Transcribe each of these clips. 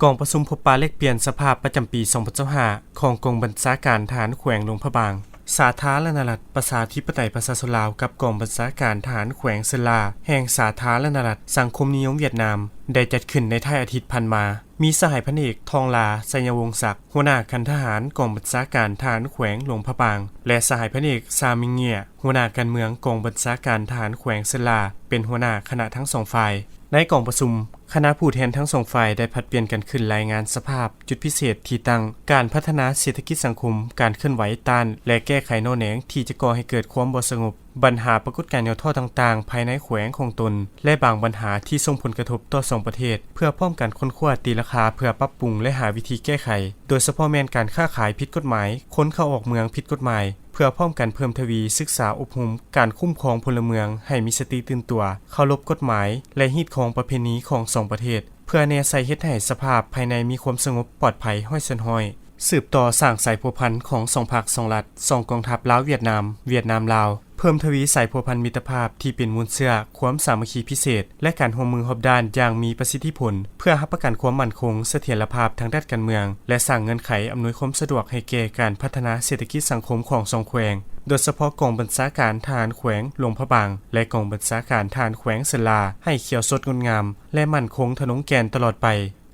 ກອງປະຊຸມພົບປະແລກປ່ຽນສະພາບປະຈຳປີສອງພັນຊາວຫ້າ ຂອງກອງບັນຊາການທະຫານແຂວງຫຼວງພະບາງ, ສາທາລະນະລັດປະຊາທິປະໄຕປະຊາຊົນລາວ ກັບກອງບັນຊາການທະຫານແຂວງເຊີນລາ ແຫ່ງສາທາລະນະລັດສັງຄົມນິຍົມຫວຽດນາມ ໄດ້ຈັດຂຶ້ນໃນທ້າຍອາທິດຜ່ານມາ. ມີສະຫາຍພັນເອກ ທອງຫຼາ ໄຊຍະວົງສັກ ຫົວໜ້າຂັ້ນທະຫານກອງບັນຊາການທະຫານແຂວງຫຼວງພະບາງ ແລະ ສະຫາຍພັນເອກ ຊາ ມິງເງຍ ຫົວໜ້າການເມືອງກອງບັນຊາການທະຫານແຂວງເຊີນລາ ເປັນຫົວໜ້າຄະນະທັງສອງຝ່າຍ. ໃນກອງປະຊຸມ, ຄະນະຜູ້ແທນທັງສອງຝ່າຍໄດ້ຜັດປ່ຽນກັນຂຶ້ນລາຍງານສະພາບ, ຈຸດພິເສດທີ່ຕັ້ງ, ການພັດທະນາເສດຖະກິດສັງຄົມ, ການເຄື່ອນໄຫວຕ້ານ ແລະ ແກ້ໄຂໜໍ່ແນງທີ່ຈະກໍ່ໃຫ້ເກີດຄວາມບໍ່ສະຫງົບ, ບັນຫາປາກົດການຫຍໍ້ທໍ້ຕ່າງໆພາຍໃນແຂວງຂອງຕົນ ແລະ ບາງບັນຫາທີ່ສົ່ງຜົນກະທົບຕໍ່ສອງປະເທດ, ເພື່ອພ້ອມກັນຄົ້ນຄວ້າຕີລາຄາເພື່ອປັບປຸງ ແລະ ຫາວິທີແກ້ໄຂ, ໂດຍສະເພາະແມ່ນການຄ້າຂາຍຜິດກົດໝາຍ, ຄົນເຂົ້າອອກເມືອງຜິດກົດໝາຍ, ເພື່ອພ້ອມກັນເພີ່ມທະວີສຶກສາອົບຮົມການຄຸ້ມຄອງພົນລະເມືອງໃຫ້ມີສະຕິຕື່ນຕົວ, ເຄົາລົບກົດໝາຍ ແລະ ຮີດຄອງປະເພນີຂອງສອງປະເທດ, ເພື່ອແນໃສ່ເຮັດໃຫ້ສະພາບພາຍໃນມີຄວາມສະຫງົບປອດໄພຮ້ອຍສ່ວນຮ້ອຍ. ສືບຕໍ່ສ້າງສາຍພົວພັນຂອງສອງພັກສອງລັດ, ສອງກອງທັບລາວ-ຫວຽດນາມ, ຫວຽດນາມ-ລາວ, ເພີ່ມທະວີສາຍພົວພັນມິດຕະພາບທີ່ເປັນມູນເຊື້ອຄວາມສາມັກຄີພິເສດ ແລະ ການຮ່ວມມືຮອບດ້ານຢ່າງມີປະສິດທິຜົນ ເພື່ອຮັບປະກັນຄວາມໝັ້ນຄົງ, ສະຖຽນລະພາບທາງດ້ານການເມືອງ ແລະ ສ້າງເງື່ອນໄຂອຳນວຍຄວາມສະດວກໃຫ້ແກ່ການພັດທະນາເສດຖະກິດສັງຄົມຂອງສອງແຂວງ, ໂດຍສະເພາະກອງບັນຊາການທະຫານແຂວງຫຼວງພະບາງ ແລະ ກອງບັນຊາການທະຫານແຂວງເຊີນລາ ໃຫ້ຂຽວສົດງົດງາມ ແລະ ໝັ້ນຄົງທະນົງແກ່ນຕະຫຼອດໄປ.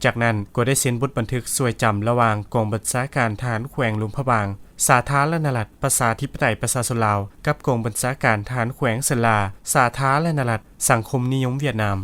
ຈາກນັ້ນກໍໄດ້ເຊັນບົດບັນທຶກຊ່ວຍຈຳລະຫວ່າງກອງບັນຊາການທະຫານແຂວງຫຼວງພະບາງ, ສາທາລະນະລັດປະຊາທິປະໄຕປະຊາຊົນລາວ ກັບກອງບັນຊາການທະຫານແຂວງເຊີນລາ, ສາທາລະນະລັດສັງຄົມນິຍົມຫວຽດນາມ.